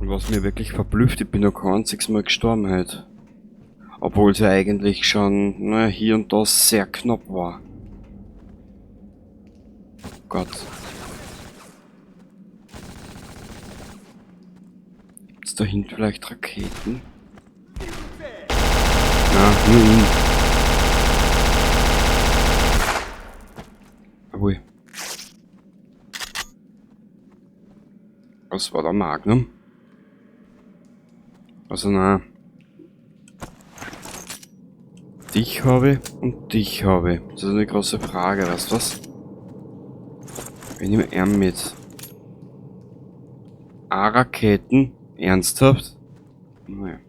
Und was mir wirklich verblüfft, ich bin noch kein einziges Mal gestorben heute. Obwohl es ja eigentlich schon, naja, hier und da sehr knapp war. Gott. Gibt's da hinten vielleicht Raketen? Na, nur ihn. Jawohl. Was war der Magnum? Also na. Dich habe ich und dich habe ich. Das ist eine große Frage, weißt du was? Ich nehme ihn mit. A-Raketen? Ernsthaft? Naja.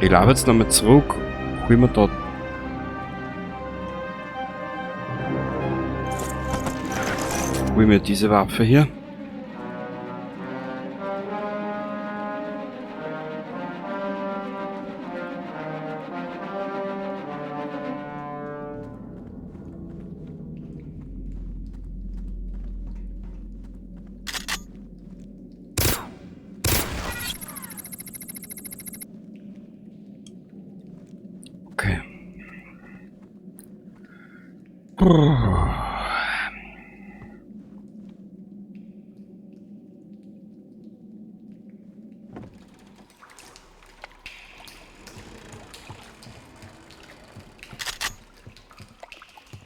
Ich laufe jetzt nochmal zurück, hol mir da. Hol mir diese Waffe hier. Okay.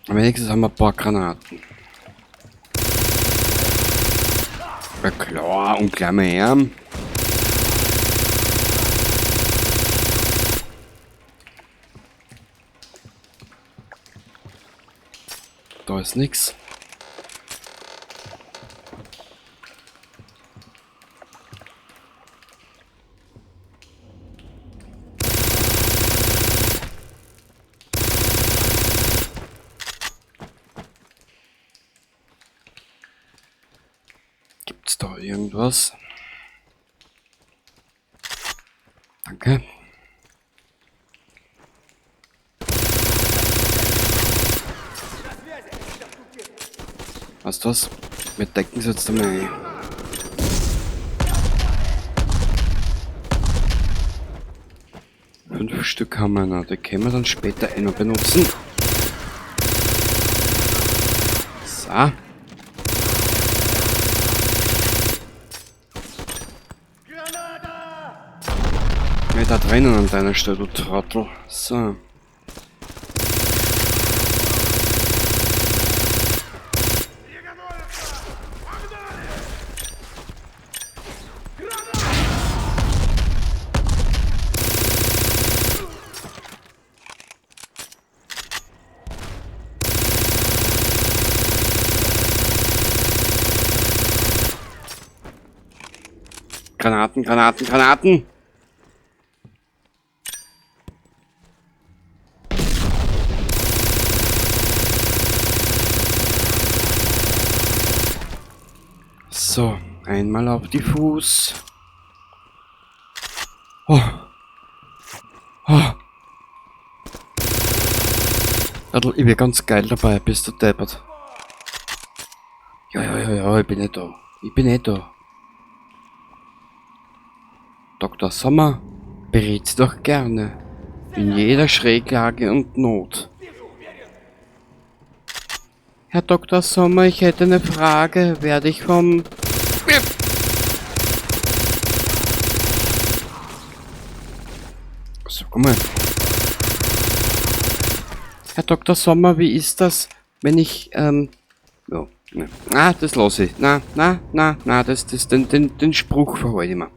Wenigstens haben wir ein paar Granaten. Ja klar, und gleich mal her. Da ist nix. Gibt's da irgendwas? Danke. Weißt du was? Wir decken es jetzt einmal ein. 5 Stück haben wir noch. Die können wir dann später eh noch benutzen. So. Mit da drinnen an deiner Stelle, du Trottel. So. Granaten, Granaten, Granaten! So, einmal auf die Fuß. Oh. Oh. Adel, ich bin ganz geil dabei, bist du deppert. Ja, ja, ja, ja, ich bin nicht da. Ich bin nicht da. Dr. Sommer berät sie doch gerne. In jeder Schräglage und Not. Herr Dr. Sommer, ich hätte eine Frage. Werde ich vom... So, guck mal. Herr Dr. Sommer, wie ist das, wenn ich, ja, ne. Ah, das lasse ich. Na, na, na, na, das, das, den, den, den Spruch verhalte ich mir.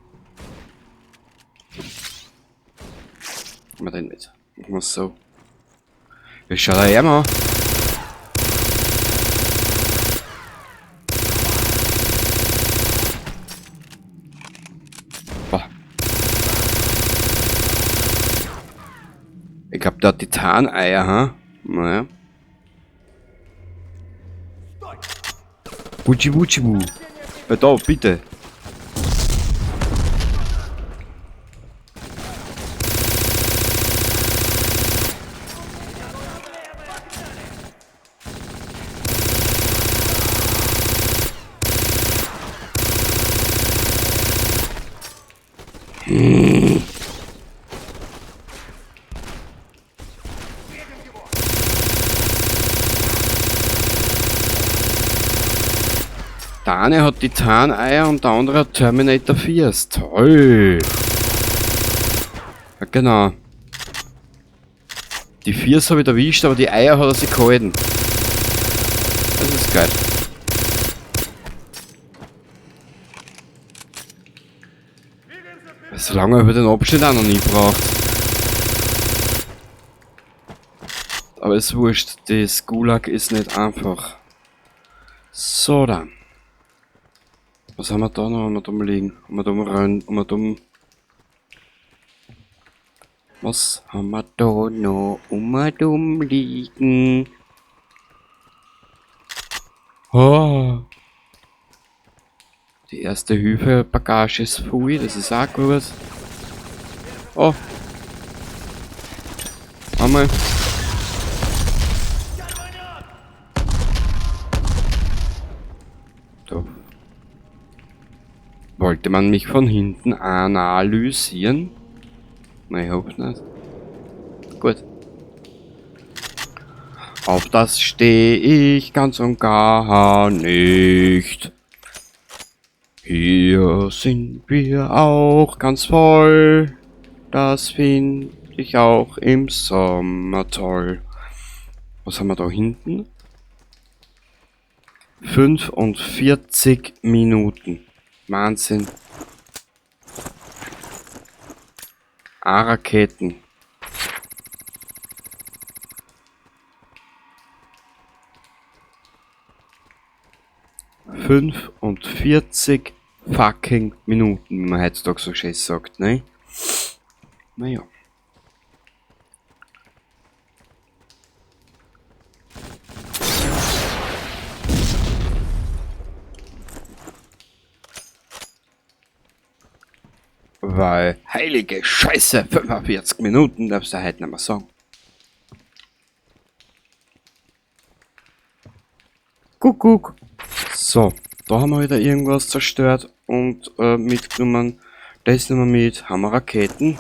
Machen wir den mit. Machen wir so. Wir schauen da her mal. Boah. Ich glaub, der hat Titaneier, ha? Naja. Butschi, butschi, bu. Ja, da, bitte. Hm. Der eine hat Titan-Eier und der andere hat Terminator 4. Ist toll. Ja, genau. Die 4 habe ich erwischt, aber die Eier hat er sich gehalten. Das ist geil. So lange habe ich den Abschnitt auch noch nie gebraucht. Aber ist wurscht, das Gulag ist nicht einfach. So, dann. Was haben wir da noch? Haben wir da liegen? Haben wir da rein? Haben wir da. Was haben wir da noch um liegen? Oh. Die erste Hilfe-Bagage ist voll, das ist auch gut. Oh. Einmal. Da. Wollte man mich von hinten analysieren? Nein, ich hoffe nicht. Gut. Auf das stehe ich ganz und gar nicht. Hier sind wir auch ganz voll. Das finde ich auch im Sommer toll. Was haben wir da hinten? 45 Minuten. Wahnsinn. A-Raketen. 45 fucking Minuten, wie man heutzutage so schön sagt, ne? Naja. Weil, heilige Scheiße, 45 Minuten darfst du heute nicht mehr sagen. Kuckuck. So, da haben wir wieder irgendwas zerstört und mitgenommen. Das nehmen wir mit. Haben wir Raketen?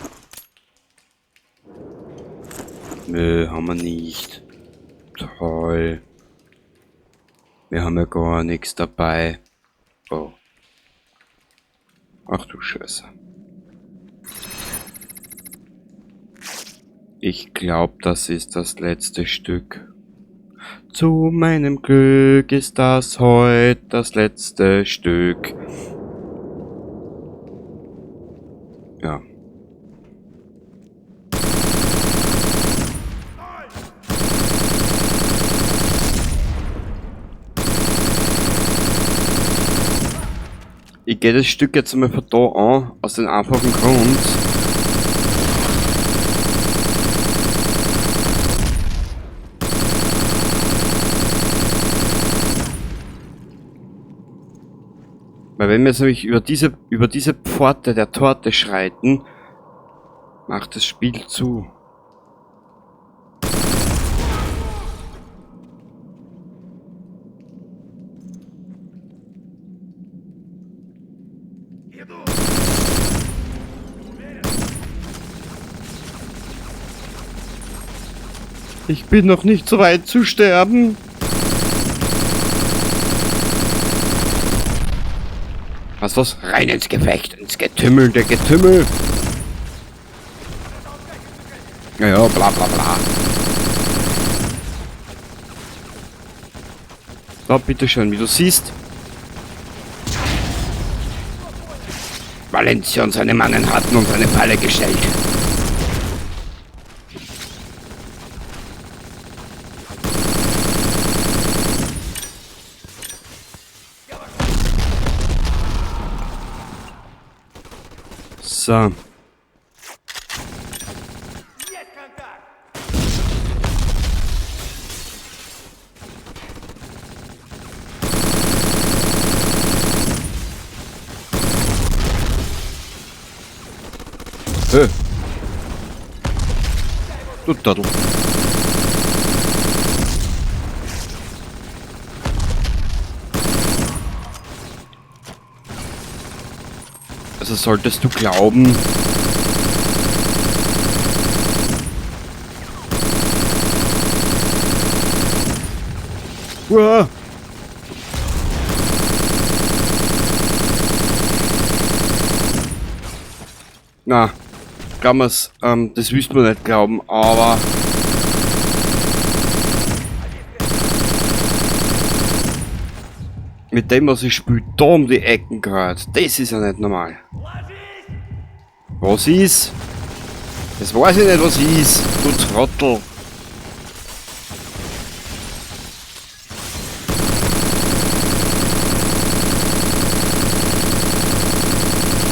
Nö, haben wir nicht. Toll. Wir haben ja gar nichts dabei. Oh. Ach du Scheiße. Ich glaub, das ist das letzte Stück. Zu meinem Glück ist das heut das letzte Stück. Ja. Ich gehe das Stück jetzt einmal von da an, aus dem einfachen Grund. Weil wenn wir jetzt nämlich über diese Pforte der Torte schreiten, macht das Spiel zu. Ich bin noch nicht so weit zu sterben. Was, was? Rein ins Gefecht, ins Getümmel, der Getümmel. Ja, ja, bla bla bla. Da, bitteschön, wie du siehst. Valencia und seine Mannen hatten uns eine Falle gestellt. So. Hö. Du Dödel. Also solltest du glauben... Uah! Na, glauben wir's, das willst du mir nicht glauben, aber... Mit dem, was ich spiele, da um die Ecken gehört, das ist ja nicht normal. Was ist? Das weiß ich nicht, was ist, du Trottel.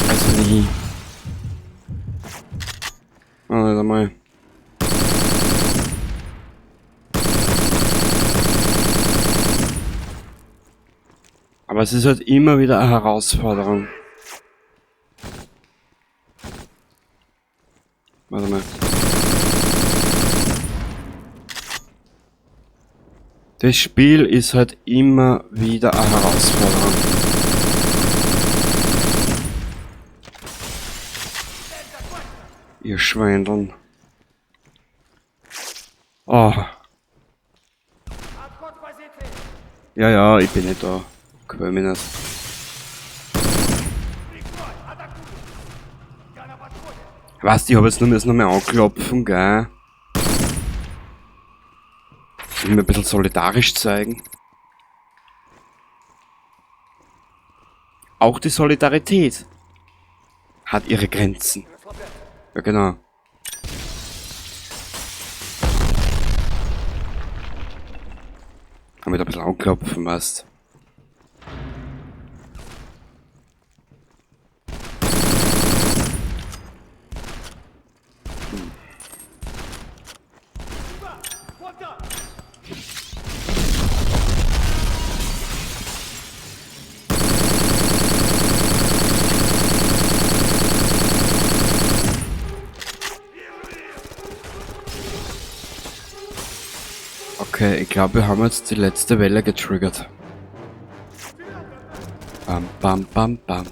Also nie. Ah, nicht einmal. Aber es ist halt immer wieder eine Herausforderung. Warte mal. Das Spiel ist halt immer wieder eine Herausforderung. Ihr Schweindeln. Oh. Ja, ja, ich bin nicht da. Quäl mich nicht. Weißt du, ich hab jetzt nur müssen noch mal anklopfen, gell? Ich will mir ein bisschen solidarisch zeigen. Auch die Solidarität hat ihre Grenzen. Ja, genau. Kann mich da ein bisschen anklopfen, weißt du. Okay, ich glaube, wir haben jetzt die letzte Welle getriggert. Bam, bam, bam, bam.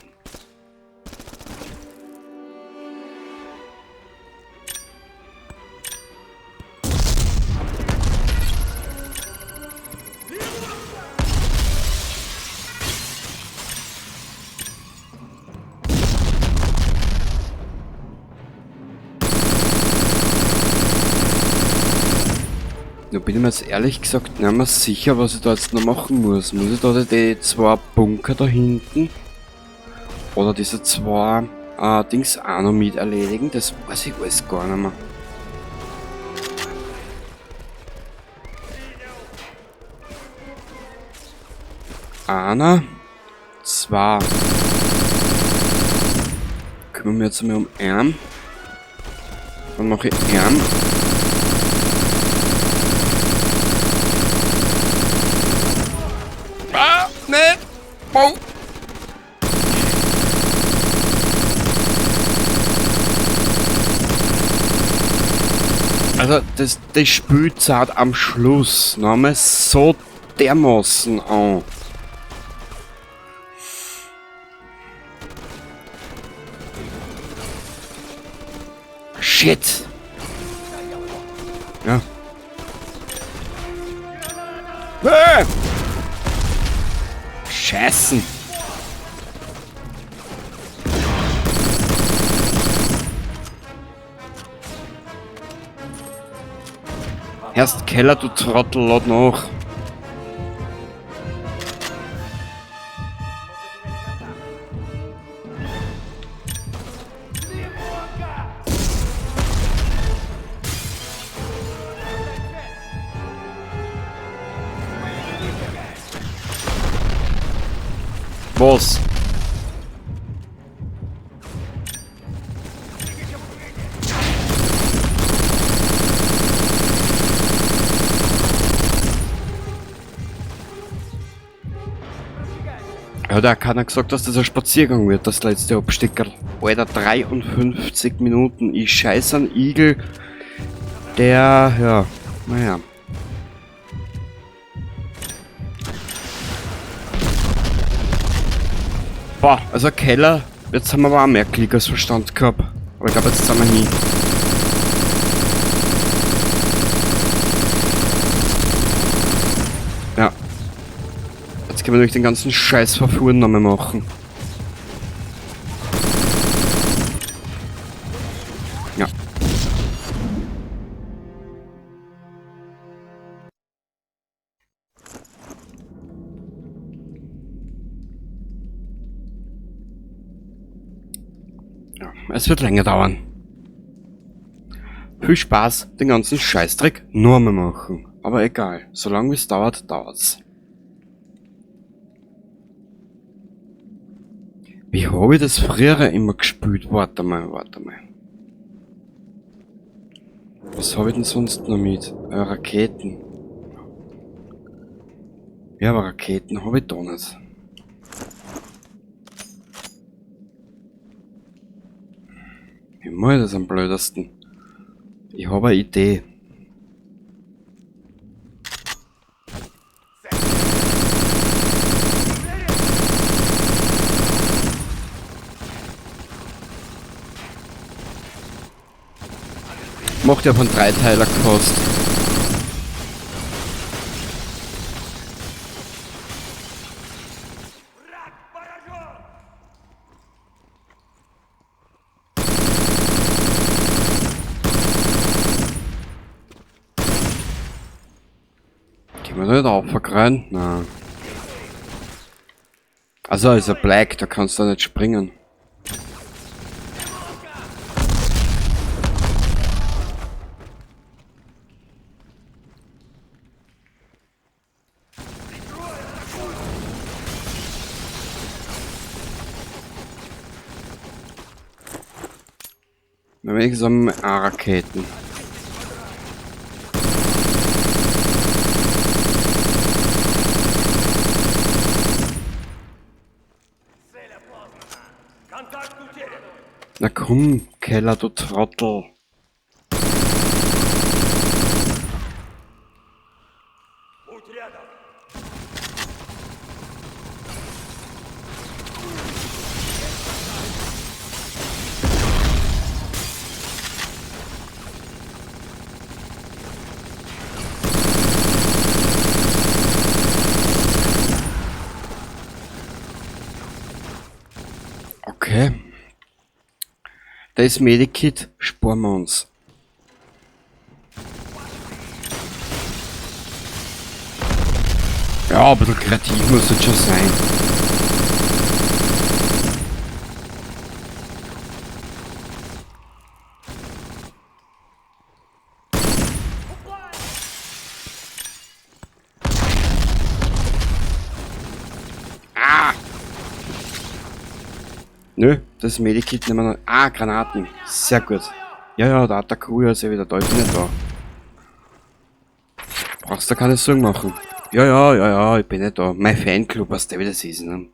Da bin ich mir jetzt ehrlich gesagt nicht mehr sicher, was ich da jetzt noch machen muss. Muss ich da die zwei Bunker da hinten oder diese zwei Dings auch noch mit erledigen? Das weiß ich alles gar nicht mehr. Einer, zwei. Kümmern wir jetzt einmal um einen. Dann mache ich einen. Ah, ne! Oh. Also, das Spiel zahlt am Schluss nochmal so dermaßen an. Shit! Ja. Ah! Scheißen! Erst Keller, du Trottel, lad nach. Was? Hat auch keiner gesagt, dass das ein Spaziergang wird, das letzte Abstickerl. Alter, 53 Minuten. Ich scheiß an Igel, der, ja, naja. Boah, also Keller Jetzt haben wir aber auch mehr Klick als Verstand gehabt. Aber ich glaube, jetzt sind wir hin. Ja. Jetzt können wir nämlich den ganzen Scheiß verfuhren nochmal machen. Ja. Ja, es wird länger dauern. Viel Spaß, den ganzen Scheißdreck nur mehr machen. Aber egal, solange es dauert, dauert's. Wie habe ich das früher immer gespielt? Warte mal, warte mal. Was habe ich denn sonst noch mit? Raketen. Ja, aber Raketen habe ich da nicht. Wie mache ich das am blödesten? Ich habe eine Idee. Macht ja von Dreiteiler gefasst. Können wir da nicht aufrennen? Nein. Also ist er Black, da kannst du nicht springen. Wenigstens haben wir Raketen. Na komm, Keller, du Trottel. Okay. Das Medikit sparen wir uns. Ja, ein bisschen kreativ muss es schon sein. Ah! Nö, das Medikit nehmen wir noch. Ah, Granaten. Sehr gut. Ja, ja, da hat der Kuh ist ja wieder da. Ich bin nicht da. Brauchst du keine Sorgen machen. Ja, ja, ja, ja, ich bin nicht da. Mein Fanclub, was der wieder ist, ne?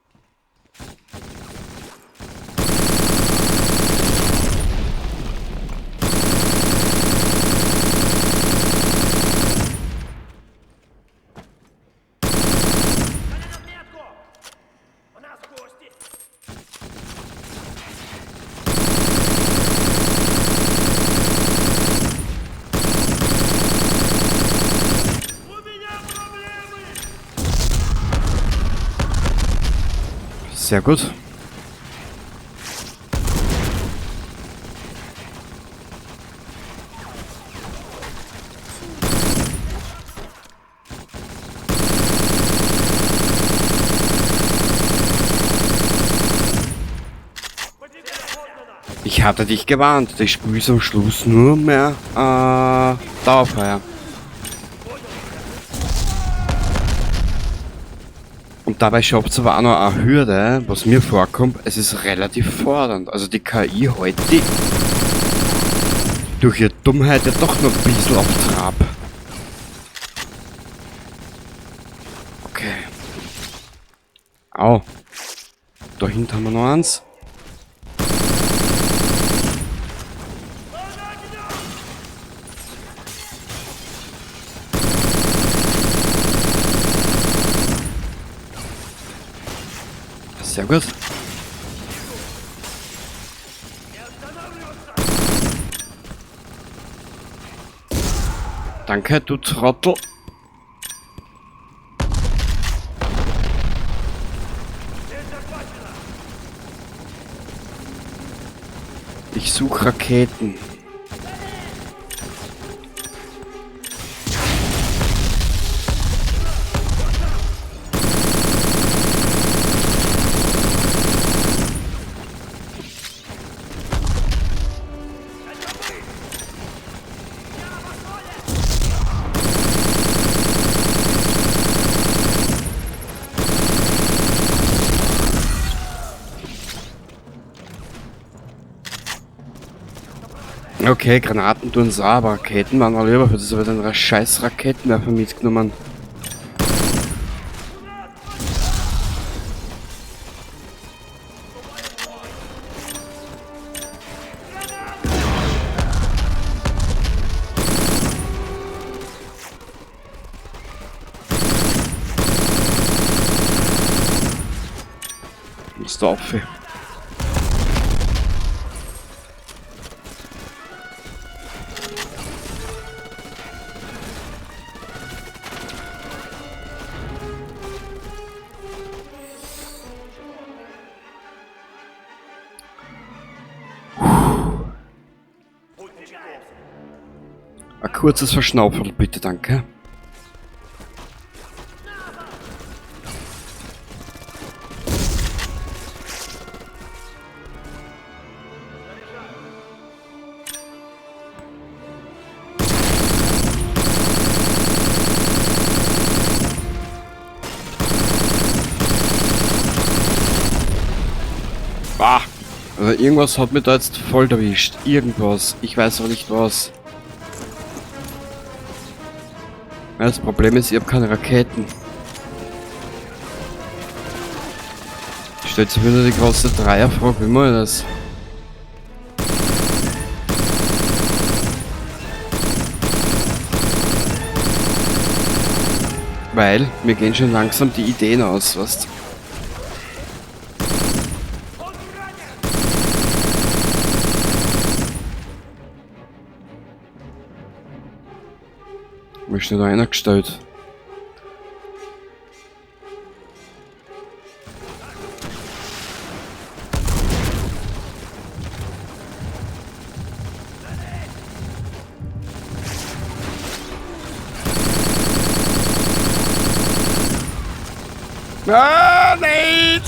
Sehr gut. Ich hatte dich gewarnt, das Spiel ist am Schluss nur mehr Dauerfeuer. Und dabei schafft es aber auch noch eine Hürde, was mir vorkommt, es ist relativ fordernd. Also die KI heute durch ihre Dummheit ja doch noch ein bisschen auf Trab. Okay. Au. Da hinten haben wir noch eins. Sehr gut. Danke, du Trottel. Ich suche Raketen. Okay, Granaten tun es auch, aber Raketen waren alle über. Das habe ich dann scheiß Raketenwerfer mitgenommen. Muss da auf. Ein kurzes Verschnauferl, bitte, danke. Ah, also irgendwas hat mich da jetzt voll erwischt. Irgendwas. Ich weiß aber nicht was. Das Problem ist, ich habe keine Raketen. Stellt sich wieder die große Dreierfrage, wie mache ich das? Weil mir gehen schon langsam die Ideen aus, weißt? Wo ist denn da einer gestellt? Ah, nein!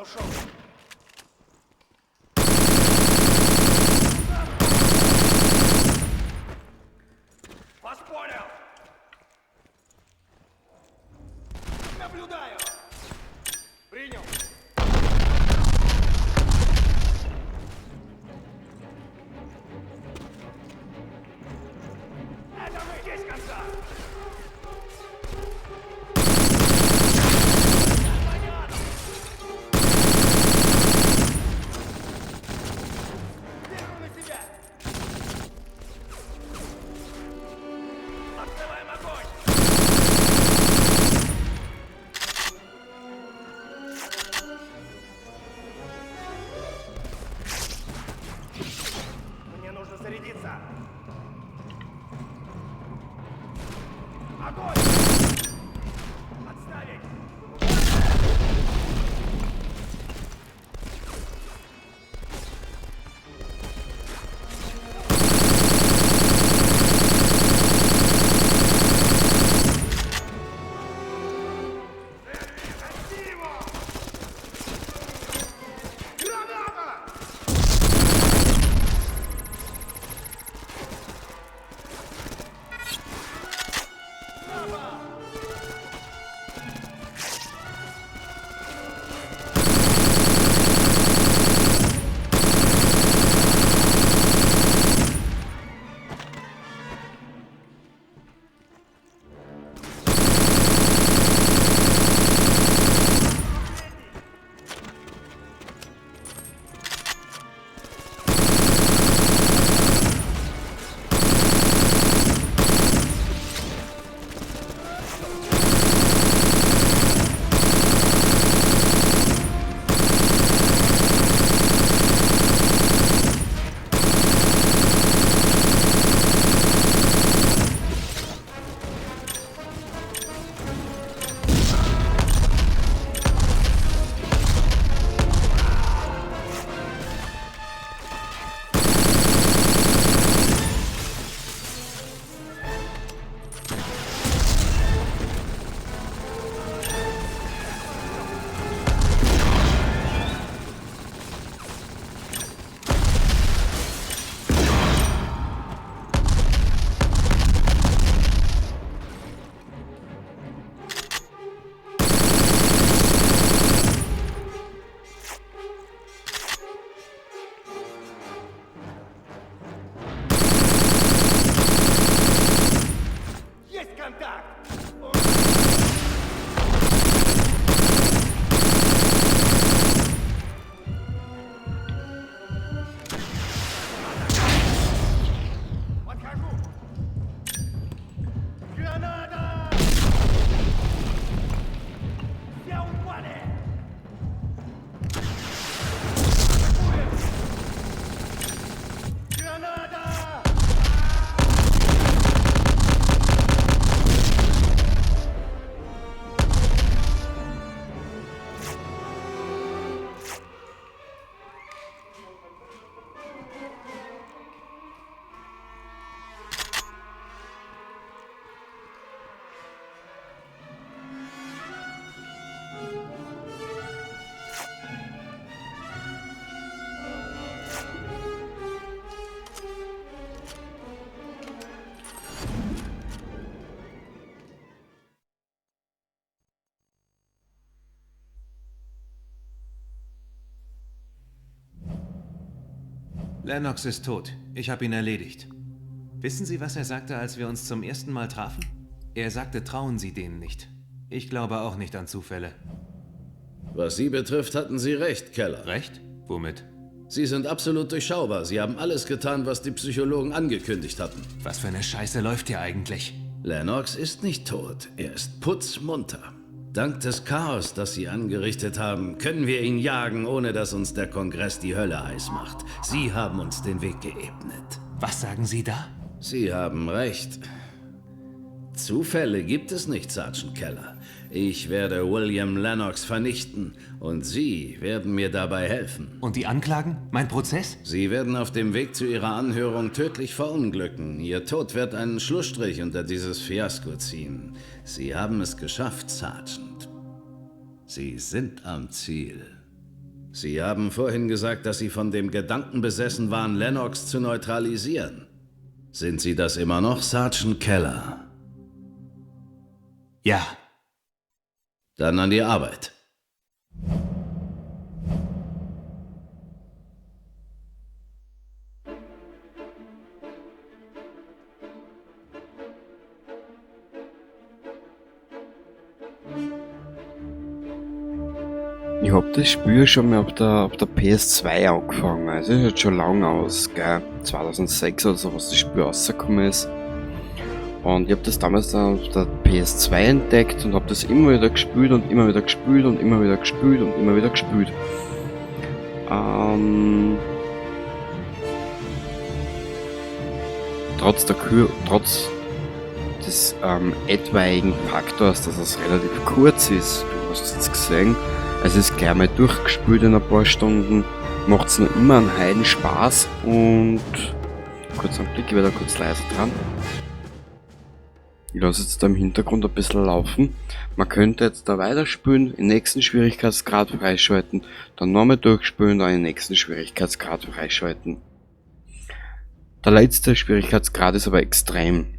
ушел. Вас понял! Наблюдаю! Принял! Это мы! Есть контакт! Понятно! Беру на себя! Открываем огонь! Мне нужно зарядиться! Огонь! Отставить! Найти его! Граната! Есть контакт! Подхожу! Граната! Все упали! Атакуем! Граната! Lennox ist tot. Ich habe ihn erledigt. Wissen Sie, was er sagte, als wir uns zum ersten Mal trafen? Er sagte, trauen Sie denen nicht. Ich glaube auch nicht an Zufälle. Was Sie betrifft, hatten Sie recht, Keller. Recht? Womit? Sie sind absolut durchschaubar. Sie haben alles getan, was die Psychologen angekündigt hatten. Was für eine Scheiße läuft hier eigentlich? Lennox ist nicht tot. Er ist putzmunter. Dank des Chaos, das Sie angerichtet haben, können wir ihn jagen, ohne dass uns der Kongress die Hölle heiß macht. Sie haben uns den Weg geebnet. Was sagen Sie da? Sie haben recht. Zufälle gibt es nicht, Sergeant Keller. Ich werde William Lennox vernichten und Sie werden mir dabei helfen. Und die Anklagen? Mein Prozess? Sie werden auf dem Weg zu Ihrer Anhörung tödlich verunglücken. Ihr Tod wird einen Schlussstrich unter dieses Fiasko ziehen. Sie haben es geschafft, Sergeant. Sie sind am Ziel. Sie haben vorhin gesagt, dass Sie von dem Gedanken besessen waren, Lennox zu neutralisieren. Sind Sie das immer noch, Sergeant Keller? Ja. Dann an die Arbeit. Ich hab das Spiel schon mal auf der PS2 angefangen, also ist jetzt schon lang aus, gell? 2006 oder so, was das Spiel rausgekommen ist. Und ich hab das damals dann auf der PS2 entdeckt und hab das immer wieder gespielt und immer wieder gespielt und immer wieder gespielt und immer wieder gespielt. Trotz des etwaigen Faktors, dass es relativ kurz ist, du hast es jetzt gesehen, es ist gleich mal durchgespielt in ein paar Stunden, macht's noch immer einen heiden Spaß und kurz einen Blick, ich werde da kurz leiser dran. Ich lasse jetzt da im Hintergrund ein bisschen laufen. Man könnte jetzt da weiterspielen, den nächsten Schwierigkeitsgrad freischalten, dann nochmal durchspielen, dann den nächsten Schwierigkeitsgrad freischalten. Der letzte Schwierigkeitsgrad ist aber extrem.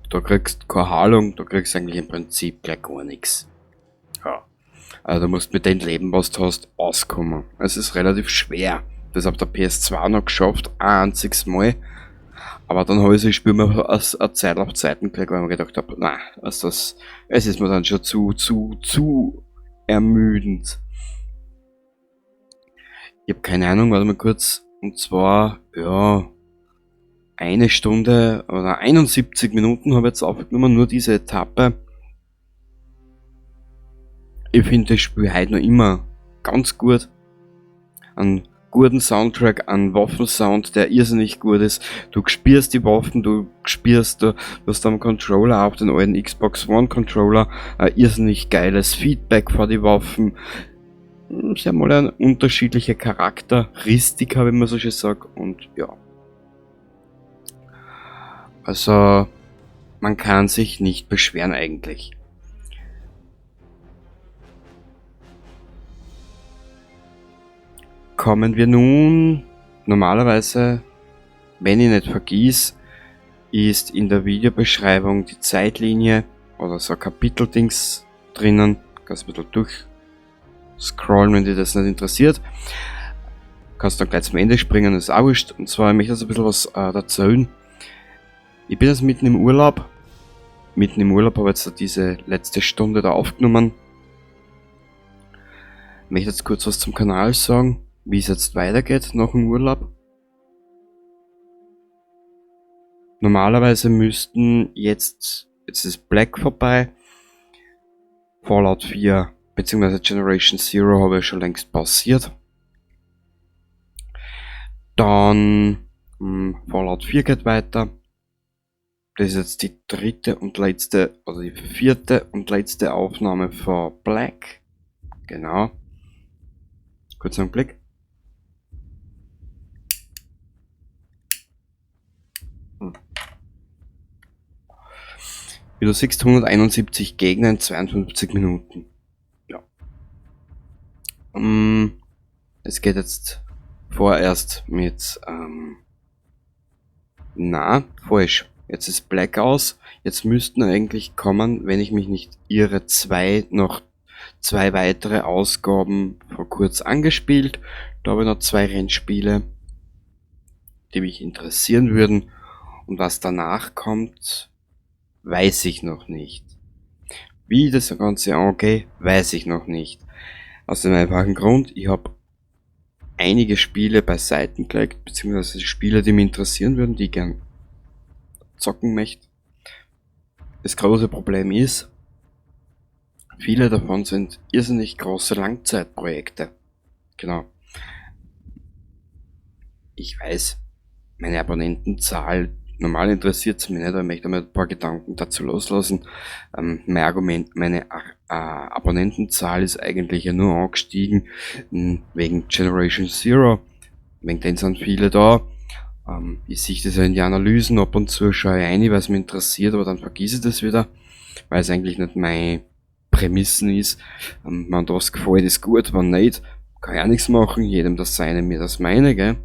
Da kriegst du keine Heilung, da kriegst du eigentlich im Prinzip gleich gar nix. Ja. Also du musst mit dem Leben, was du hast, auskommen. Es ist relativ schwer. Das hab der PS2 noch geschafft, ein einziges Mal. Aber dann hab ich das Spiel mir eine Zeit auf Zeiten gelegt, weil ich mir gedacht hab, na, also das, es ist mir dann schon zu ermüdend. Ich hab keine Ahnung, warte mal kurz. Und zwar, ja, eine Stunde oder 71 Minuten habe ich jetzt aufgenommen, nur diese Etappe. Ich finde das Spiel heute noch immer ganz gut. Einen guten Soundtrack, einen Waffensound, der irrsinnig gut ist. Du spürst die Waffen, du spürst, du hast am Controller, auch den alten Xbox One Controller, ein irrsinnig geiles Feedback vor die Waffen. Sie haben alle eine unterschiedliche Charakteristik, habe ich immer so schön gesagt, und ja. Also, man kann sich nicht beschweren eigentlich. Kommen wir nun, normalerweise, wenn ich nicht vergiss, ist in der Videobeschreibung die Zeitlinie oder so ein Kapiteldings drinnen. Kannst ein bisschen durchscrollen, wenn dir das nicht interessiert. Kannst dann gleich zum Ende springen, das ist auch wurscht. Und zwar möchte ich jetzt ein bisschen was erzählen. Ich bin jetzt mitten im Urlaub. Mitten im Urlaub habe ich jetzt diese letzte Stunde da aufgenommen. Ich möchte jetzt kurz was zum Kanal sagen, wie es jetzt weitergeht nach dem Urlaub. Normalerweise müssten jetzt ist Black vorbei, Fallout 4 beziehungsweise Generation Zero habe ich schon längst pausiert. Dann Fallout 4 geht weiter. Das ist jetzt die dritte und letzte, oder die vierte und letzte Aufnahme für Black. Genau. Kurz einen Blick. Wie du siehst, 171 Gegner in 52 Minuten. Ja. Es geht jetzt vorerst mit, na, falsch. Jetzt ist Black aus. Jetzt müssten eigentlich kommen, wenn ich mich nicht irre, noch zwei weitere Ausgaben vor kurz angespielt. Da habe ich noch zwei Rennspiele, die mich interessieren würden. Und was danach kommt, weiß ich noch nicht. Wie das Ganze angeht, weiß ich noch nicht. Aus dem einfachen Grund, ich hab einige Spiele beiseite gelegt, beziehungsweise Spiele, die mich interessieren würden, die ich gern zocken möchte. Das große Problem ist, viele davon sind irrsinnig große Langzeitprojekte. Genau. Ich weiß, meine Abonnentenzahl, normal interessiert's mich nicht, aber ich möchte mal ein paar Gedanken dazu loslassen. Mein Argument, meine Abonnentenzahl ist eigentlich ja nur angestiegen, wegen Generation Zero. Wegen denen sind viele da. Ich sehe das ja in die Analysen, ab und zu schaue ich rein, weil es mich interessiert, aber dann vergesse ich das wieder, weil es eigentlich nicht meine Prämissen ist. Wenn das gefällt, ist gut, wenn nicht, Kann ja nichts machen, jedem das seine, mir das meine, gell?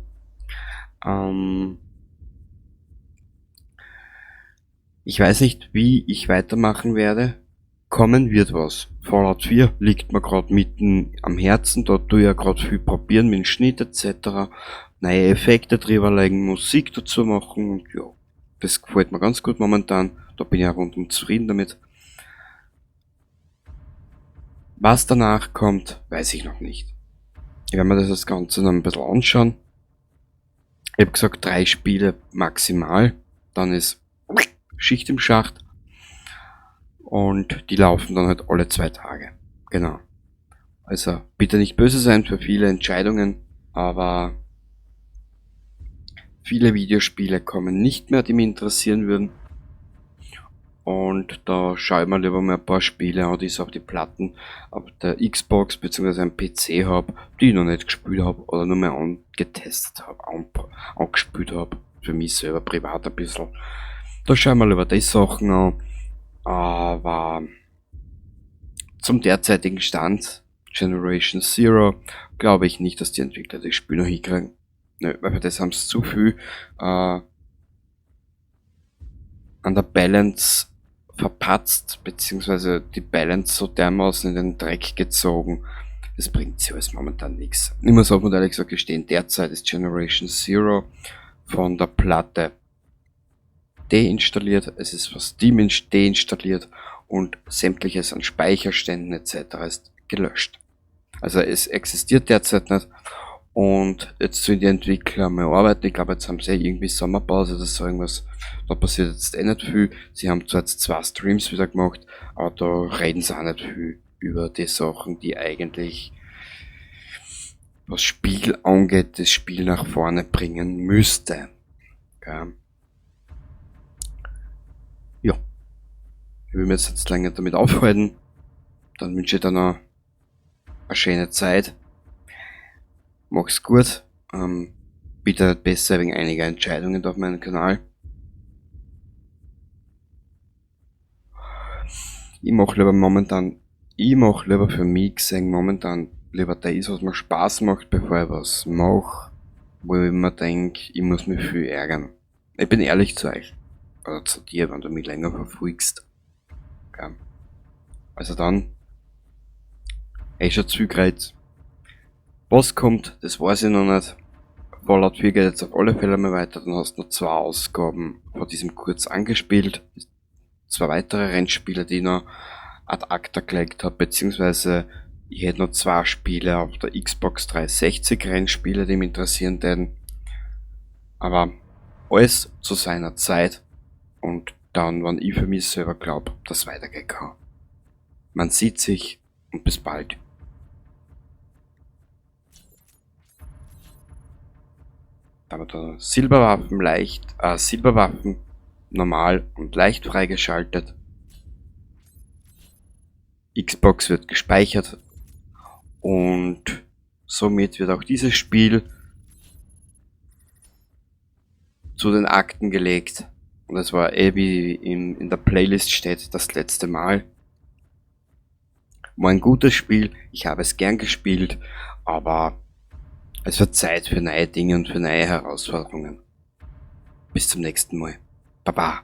Ich weiß nicht, wie ich weitermachen werde. Kommen wird was. Fallout 4 liegt mir grad mitten am Herzen, da tue ich ja grad viel probieren mit dem Schnitt et cetera. Neue Effekte drüber legen, Musik dazu machen und ja, das gefällt mir ganz gut momentan. Da bin ich auch rundum zufrieden damit. Was danach kommt, weiß ich noch nicht. Ich werde mir das Ganze noch ein bisschen anschauen. Ich hab gesagt, 3 Spiele maximal. Dann ist Schicht im Schacht. Und die laufen dann halt alle 2 Tage. Genau. Also bitte nicht böse sein für viele Entscheidungen, aber viele Videospiele kommen nicht mehr, die mich interessieren würden. Und da schaue ich mir lieber mal ein paar Spiele an, die ich so auf die Platten, auf der Xbox beziehungsweise am PC hab, die ich noch nicht gespielt hab oder nur mal angetestet hab, angespielt hab, für mich selber privat ein bisschen. Da schaue ich mir lieber die Sachen an, aber zum derzeitigen Stand, Generation Zero, glaube ich nicht, dass die Entwickler das Spiel noch hinkriegen. Nö, weil für das haben sie zu viel an der Balance verpatzt, beziehungsweise die Balance so dermaßen in den Dreck gezogen. Das bringt sie alles momentan nix. Ich muss auch mal ehrlich gesagt gestehen, derzeit ist Generation Zero von der Platte deinstalliert, es ist von Steam deinstalliert und sämtliches an Speicherständen et cetera ist gelöscht. Also es existiert derzeit nicht und jetzt sollen die Entwickler mal arbeiten. Ich glaube, jetzt haben sie irgendwie Sommerpause oder so irgendwas. Da passiert jetzt eh nicht viel. Sie haben zwar jetzt 2 Streams wieder gemacht, aber da reden sie auch nicht viel über die Sachen, die eigentlich, was Spiel angeht, das Spiel nach vorne bringen müsste. Gell? Ja. Ich will mich jetzt länger damit aufhalten. Dann wünsche ich dir noch eine schöne Zeit. Mach's gut. Bitte nicht besser wegen einiger Entscheidungen auf meinem Kanal. Ich mach lieber momentan, ich mach lieber für mich gesehen momentan lieber das, was mir Spaß macht, bevor ich was mach, wo ich mir denk, ich muss mich viel ärgern. Ich bin ehrlich zu euch. Oder zu dir, wenn du mich länger verfolgst. Ja. Also dann, ey, schon zu viel geredet. Was kommt, das weiß ich noch nicht. Fallout 4 geht jetzt auf alle Fälle mal weiter, dann hast du noch 2 Ausgaben von diesem kurz angespielt. 2 weitere Rennspiele, die ich noch ad acta gelegt hab, beziehungsweise ich hätte noch 2 Spiele auf der Xbox 360 Rennspiele, die mich interessieren würden. Aber alles zu seiner Zeit und dann, wenn ich für mich selber glaub, dass weitergehen kann. Man sieht sich und bis bald. Da haben wir da Silberwaffen leicht, Silberwaffen normal und leicht freigeschaltet. Xbox wird gespeichert und somit wird auch dieses Spiel zu den Akten gelegt. Und das war eh, wie in der Playlist steht, das letzte Mal. War ein gutes Spiel, ich habe es gern gespielt, aber es wird Zeit für neue Dinge und für neue Herausforderungen. Bis zum nächsten Mal. Baba.